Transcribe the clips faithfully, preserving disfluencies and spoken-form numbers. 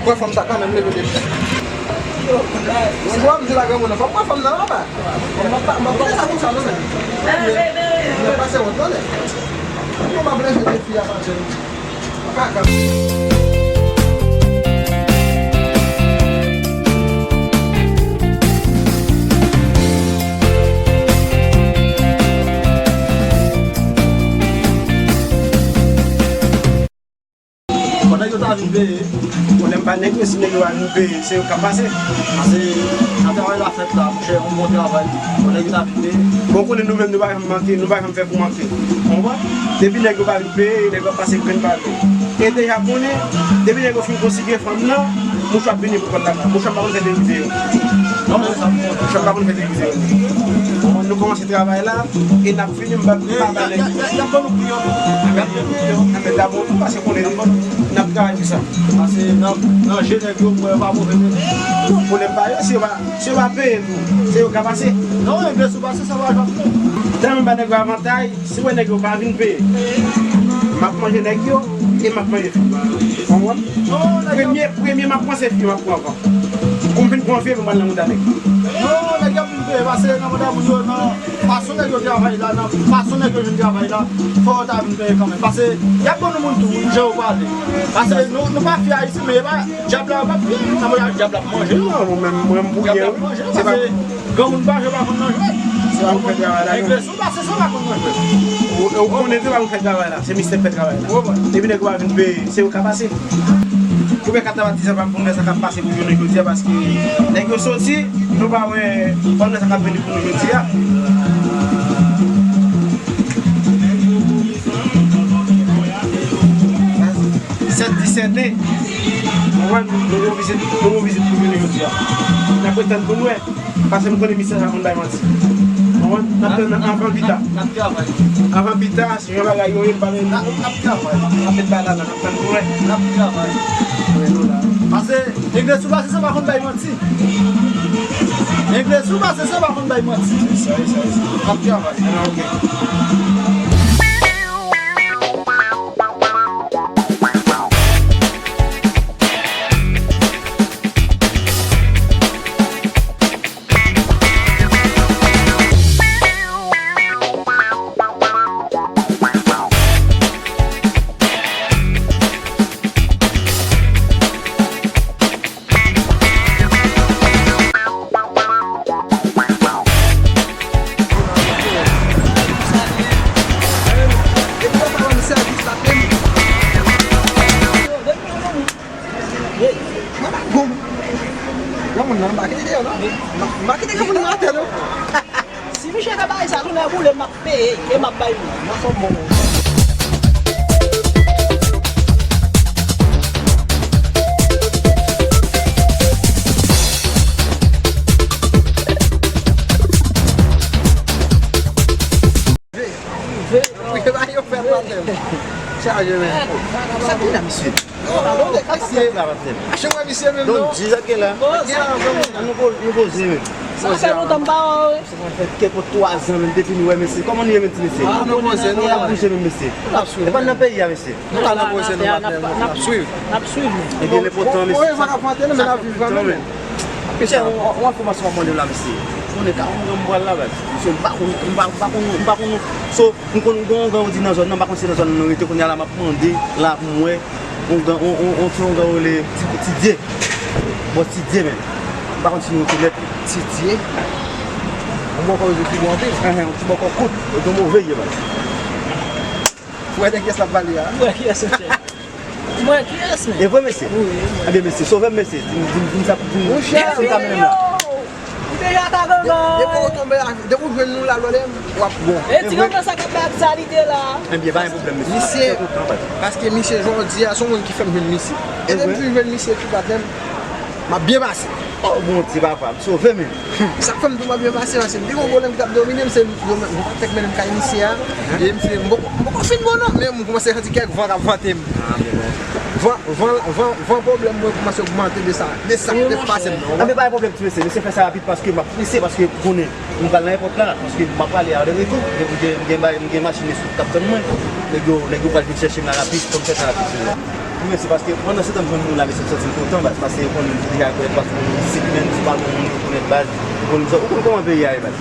Mwen fanm sa kanmenm, leve depi. Yon jou a m di la granmoun nan, fò m pran fanm nan anba. M ap pa, m ap pa sa konsa non, men. Men, men pase wont non, men. Mwen pa vle jete fi a pa jwenn. Pa ka. Fò nèg yo ta vin peye. Pwoblèm pa nèg yo, si nèg yo pa vin peye, se yo k ap pase. Pase, jan travay la fèt la, monchè, yon bon travay. Fò nèg yo ta vin peye. Bon, konnen nou menm, nou pa janm manke, nou pa janm fè pou manke. Ou konprann? Depi nèg yo pa vin peye, nèg yo ap pase grenn pa grenn. E deja konnen, depi nèg yo fin konsidere fanm nan, mouchwa ap vini pou kòd la. Mouchwa pa konn fè derive yo. Non, mouchwa pa konn fè derive yo. Bon, nou kòmanse travay la, e n ap fini, m pa, m pa ba nèg. Y ap ban nou pri an tou. Y ap ban nou pri an. Anben, dabò, nou pase konnen n ap travay pou sa. Pase nan, nan je nèg yo, mwen pa move menm. Non, pwoblèm pa yo, si yo pa, si yo pa peye nou, se yo k ap pase. Non, enben, si w pase, sa va jwenn nou. Tèlman ba nèg yo avantaj, si w wè nèg yo pa vin peye, m ap manje nèg yo e m ap manje fi yo. Konprann? Non, nèg yo. Premye, premye m ap pran se fi yo, m ap pran avan. Pou m fin pran fi yo, pou m al nan mouda nèg yo. Non, nèg yo ap vin peye, pase nan mouda moun yo, nan fason nèg yo travay la, nan fason nèg yo jwenn travay la, fò yo ta vin peye kanmenm. Pase, y ap ban nou moun tou, jan yo pale. Pase, nou, nou pa fè Ayiti, men e pa, dyab la, pa fè, nan mouda dyab la ap manje. Non, mwen menm, mwen m pou dyab la ap manje, pase, granmoun pa jwe, pa konn nan jwèt. Se pa pou fè travay la, non. Englè sou pase, se pa konn nan jwèt. Ou, ou konnen se pa pou fè travay la, se mistè k fè travay la. Epi nèg yo pa vin peye, se yo k ap pase. Oubyen kat la pa di sa pa pou m wè sa k ap pase pou jounen jodi a, paske nèg yo soti, nou pa wè, fò n wè sa k ap vini pou nou jodi a. Sèt disèt, nou wè, nou gon vizit, nou gon vizit pou jounen jodi a. N ap ret tann pou n wè. Paske m konnen misye sa konn bay manti. Konprann? N ap tann anvan pita. N ap travay. Anvan pita, si jan bagay yo ye, m pa renmen. N ap, n ap travay. N ap met bagay la, n ap tann pou wè. N ap travay. Wè nou la. Pase, englè sou pase sa pa konn bay manti. Englè sou pase sa pa konn bay manti. Sa, sa, sa. N ap travay. Ah, ok. Granmoun nan, m pa kite deyò non. M pa kite granmoun nan atè non. Si misye ka bay sa, tonè boule, m ap peye e m ap bay moun. Mwen fò m bon moun. Wi, ba yo fè l maten. Chaje men. Sa ki la, mesye? Mesye, achte mwen misye menm non. Donk, di sa ke la. An nou po-, nou poze menm. Sa fè lontan m pa wè w. Sa fè kèk twa zan menm depi nou wè mesye. Kòman nou ye menm ti mesye? Ah, nou poze, nou la. Bouje menm mesye. E pa nan peyi a mesye. Nou la nan poze nou maten, n ap swiv. N ap swiv nou. Ebyen, lenpòtan mesye. Wi, sa k ap fè nan men la viv menm. Mesye, yon, yon enfòmasyon m ap mande w la, mesye. Konnen ka yon granm pral la, baz. Mesye, m pa konn, m pa, m pa konn, m pa konn. So, m konn gon ongan yo di nan zòn nan, m pa konn si nan zòn nan nou rete, kounye a la m ap mande la pou m wè ongan, on, on, on ti ongan yo rele Ti, Ti Dye. Bòs Ti Dye, men. M pa konn si nou rekonèt li. Ti Dye? On bòkò yo di ki bon anpil. Enhen, on ti bòkò kout. Yo gen move ye, baz. Ou wè de kiyès l ap pale a? Ou wè kiyès, monchè? Mwen, kiyès, men? E vre, mesye? Wi, wi. Ebyen, mesye, sove m, mesye. Di m, di m, di m sa, di m, di m sa menm la. Ou deja ta gangan. Depi w tonbe a, depi w jwenn nou la, lòlè, w ap bon. E ti gangan sa k ap bay aktyalite la. Ebyen, pa gen pwoblèm, mesye. Misye, paske misye, jodi a, se yon moun ki fè m jwenn misye. E depi m jwenn misye, tout batèm, m ap byen pase. Oh, Bondye, papa, m sove, men. Sa k fè m tou pa byen pase, paske m te gen yon pwoblèm ki t ap domine m, se yo menm, yo pa t fèk mennen m kay misye a. E m se, m poko, m poko fin bon non, men m kòmanse santi kèk van k ap vante m. Ah, men bon. Van, van, van, van pwoblèm mwen kòmanse ogmante de sa, de sa k te pase m nan. Ah, men pa gen pwoblèm, ti mesye. Mesye fè sa rapid paske m ap prese, paske ou konnen, m pral nan èpòt la, paske m ap prale ale retou. Epi m gen, m gen bay, m gen machin eskou k ap tann mwen. Nèg yo, nèg yo pral vin chèche m la rapid, fò m fè sa rapid, ti mesye. Mèsi, paske pandan se tan m jwenn nou la, mesye, m santi m kontan, baz, paske ou konn deja kwè, paske nou isit menm, se pa bon moun, ou konn baz, ou konn, ou konn kòman peyi a ye, baz.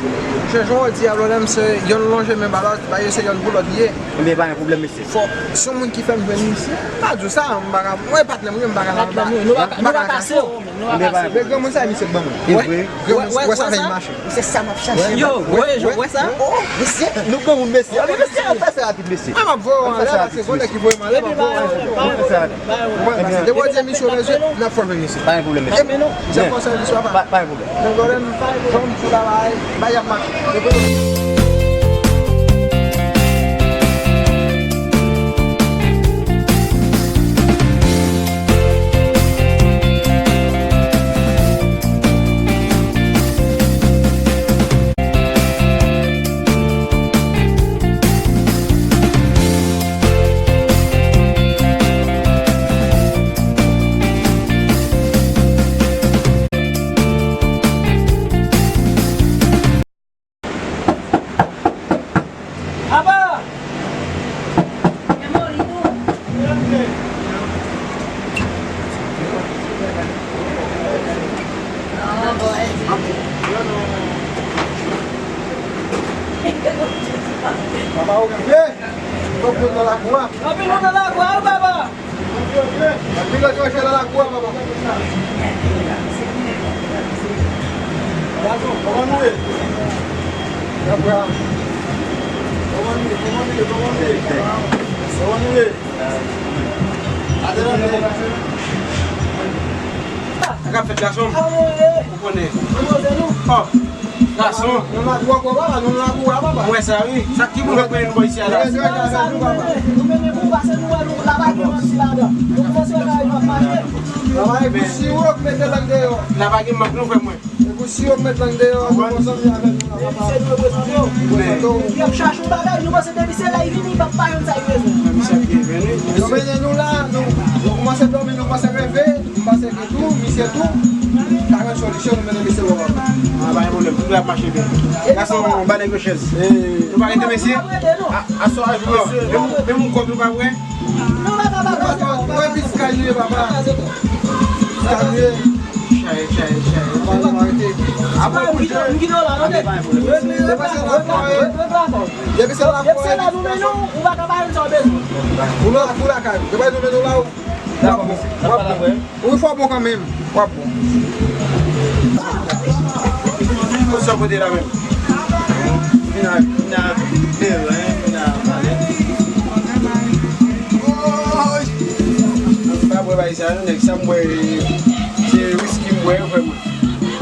Chèchon di a, Blòdèm, se yonn lonje men ba lòt, ba yo se yonn pou lòt ye. Ebyen, pa gen pwoblèm, mesye. Fò, se yon moun ki fè m jwenn misye. M pa di w sa, m pa ka, mwen patnè m, m pa ka, m pa ka kase w. Men granmoun sa, misye k ban mwen. E vre? Granmoun, wè sa fè l mache. Se sa m ap chache. Yo, wè, wè sa? Oh, mesye, nou granmoun, mesye. Ann fè sa rapid, mesye. Ah, m ap voye w anlè, paske gon nèg ki voye m anlè, m ap voye w anlè. Depi w di misye, mesye, n ap fè l vini isit. Pa gen pwoblèm, mesye. Se konsa, mesye, papa. Pa gen pwoblèm. Nan gòlè m, ban m ti bagay, bay ap mache. Apa? Papa okipe. Fòk nou nan lakou a. Anpil moun nan lakou a, wi, papa. Anpil lòt yo jwe nan lakou a, papa. Gason, kòman nou ye? Kòman nou ye? Kòman nou ye? Kòman nou ye? Kòman nou ye? Kòman nou ye? Sa k ap fèt, gason? Ou konnen. Oh, gason. Nou nan lakou a, papa, nou nan lakou a, papa. Mwen sa, wi. Sa ki bon, mwen konnen nou bò isi a la. Nou mennen pou pase nou wè nou la pa gen manti ladan. Nou kòmanse wè bagay yo ap mache. Papa, e pou si w mete lang deyò. La pa gen mank non, frè mwen. E pou si yo met lang deyò, nou bon zanmi avèk nou la, papa. Se nou reprezante w. Reprezante w. Epi y ap chache yon bagay, nou panse depi se la y vini, y p ap pa jwenn sa y bezwen. Misye ap byenveni. Yo mennen nou la, nou, nou kòmanse dòmi, nou kòmanse reve, nou panse ke tou, misye tou, ka jwenn solisyon, nou mennen misye bò. Ah, pa gen pwoblèm, tout ap mache byen. Gason, ba nèg yo chèz. Nou pa rete, mesye. Aswè a jou, mesye. Menm, menm yon kòb nou pa pran. Nou pa ka ba kòb. Mwen piskay nou ye, papa. Piskay nou ye. Chaye, chaye, chaye. Apre, m kite w la, tande. Regle, regle, regle, regle. Depi se la, depi se la nou mennen w, ou pa ka ba nou sa w bezwen. Ou la, ou lakay ou. Depi nou mennen w la, w ap bon. W ap bon. Wi, fò bon kanmenm. W ap bon. Kote sa w pote la menm? Vin a, vin a beren, vin a pale. M pa bwè bagay sa non, nèg, sa m bwè, se wiski m bwè, vrèman.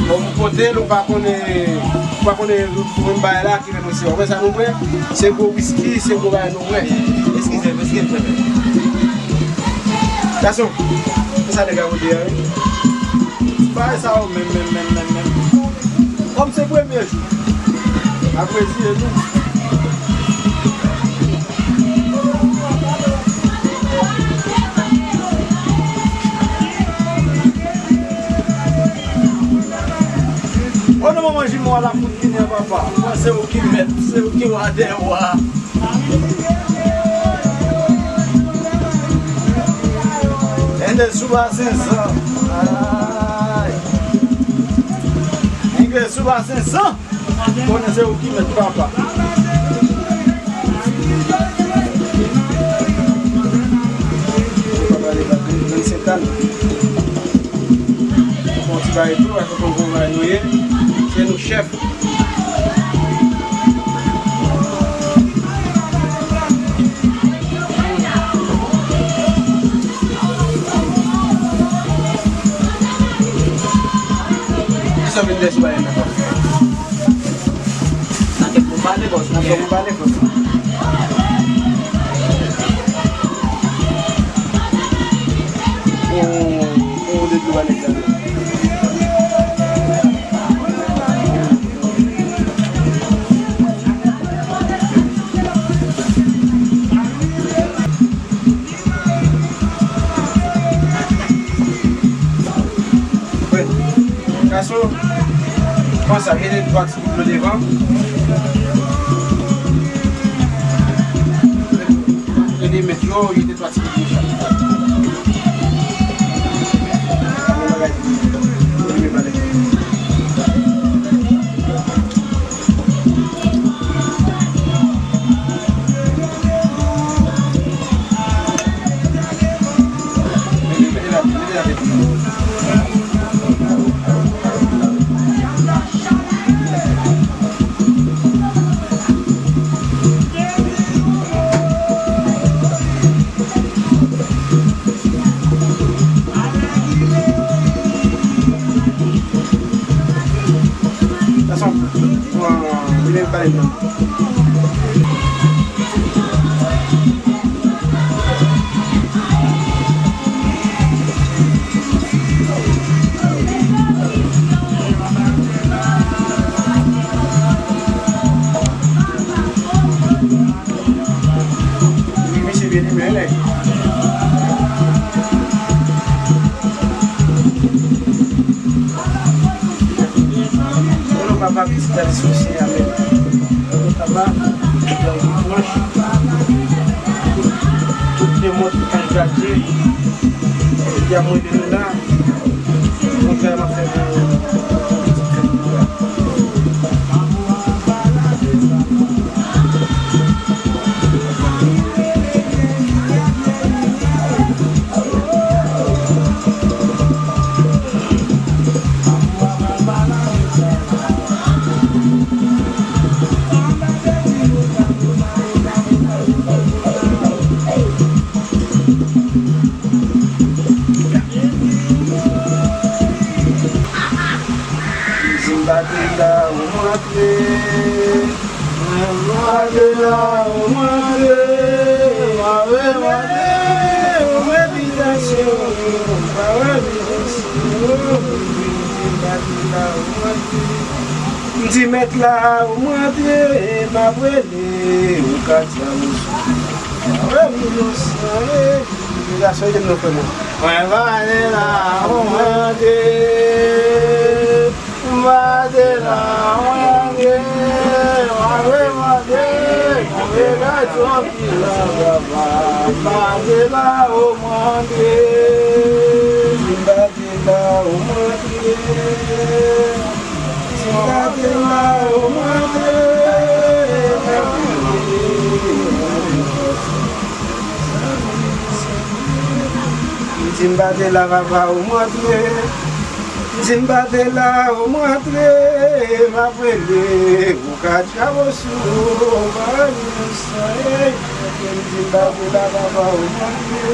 Bon, m pote l, ou pa konnen, ou pa konnen pou m bay la, ki menm osi. Ou wè sa nou bwè? Se gwo wiski, se gwo bagay nou bwè. Eskize m, eskize m, frè m. Gason, se sa nèg la pote a, wi. Bagay sa yo menm, menm, menm, menm, menm. Kòm se premye jou, apreziye nou. O non, manman jimo a la fout vini an, papa. Mwen se ou ki mèt, se ou ki wa dè wa. Ende sou a senk san. Ay. Ende sou a senk san. Konnen se ou ki mèt, papa. Papa de la vin, vin Sentàn. Bon, ti bagay tou, ak yon bon bagay nou ye. Se nou chèf. Kisa w vin dèyè sou bagay la? Nan kèk moun pale, bòs, nan kèk moun pale, bòs. Ou, ou, ou de dlo a nèg la. Wi. Gason, pran sa, jete twa ti gout dlo devan. Ede met yo, jete twa ti gout dlo chak. Gason, vini pale non. Misye byen limen, nèg. Kono papa pitit la li sou Senyè a menm. Papa, tout lemond ki ka gade, y ap mande nou la. Mwen vrèman fè pou pitit fèt mwen an. Si m pa te la, ou m antre. Si m pa te la, ou m antre. M ave mande yon envitasyon, m pa wè envitasyon. Si m pa te la, ou m antre. M di mèt la, ou m antre, m ap rele, ou ka di a m sou. M pa wè envitasyon, eh. Envitasyon, e nou fè mwen. Mwen pa te la, ou m antre. Mwen pa te la, mwen gen, mwen gen mande, mwen gen gade yon pil la, papa. Mwen pa te la, o mwen gen. Mwen pa te la, o mwen gen. Mwen pa te la, o mwen gen. Si m pa te la, papa, ou m antre. Si m pa te la, ou m antre. M ap rele, ou ka tchabo sou, ou pa ni san, ey. Si m pa te la, papa, ou m antre.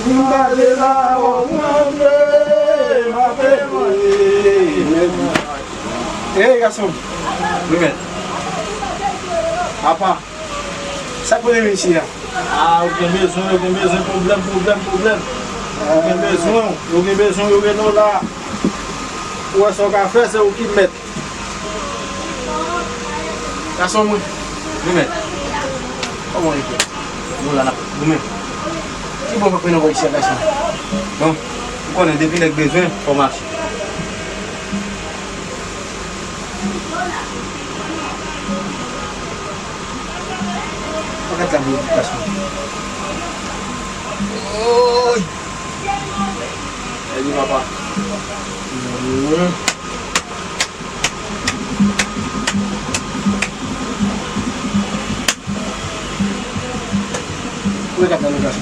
Si m pa te la, ou m antre. M ap rele. Ey, gason. Wi, mèt. Papa. Sa k pou vin isi a? Ah, ou gen bezwen, ou gen bezwen, pwoblèm, pwoblèm, pwoblèm. Ou gen bezwen, ou gen bezwen, yo rele w la. Ou wè sa w ka fè, se ou ki mèt. Gason mwen. Wi, mèt. Kòman w ye, frè? Nou la, n ap goumen. Ki bò w ap mennen w isi a, gason? Bon, ou konnen, depi nèg bezwen, fò w mache. Paket la pou edikasyon. Oy! Mèsi, papa. Ou e kat la, nou ka.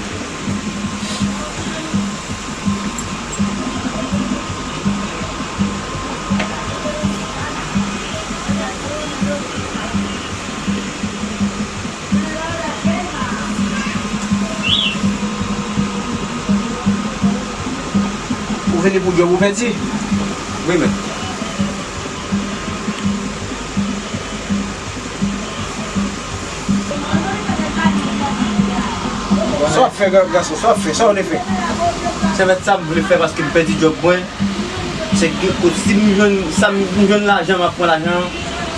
Ou vini pou djòb ou pèdi? Wi, mèt. Sa w ap fè, ga-, gason? Sa w ap fè? Sa w vle fè? Se mèt sa m vle fè paske m pèdi djòb mwen. Se ke kot si m jwenn, sa m, m jwenn lajan, m ap pran lajan an.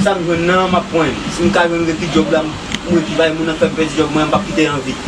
Sa m jwenn nan, m ap pran l. Si m ka jwenn rete djòb la, m, m rete bay moun nan fè m pèdi djòb mwen, m p ap kite anvi.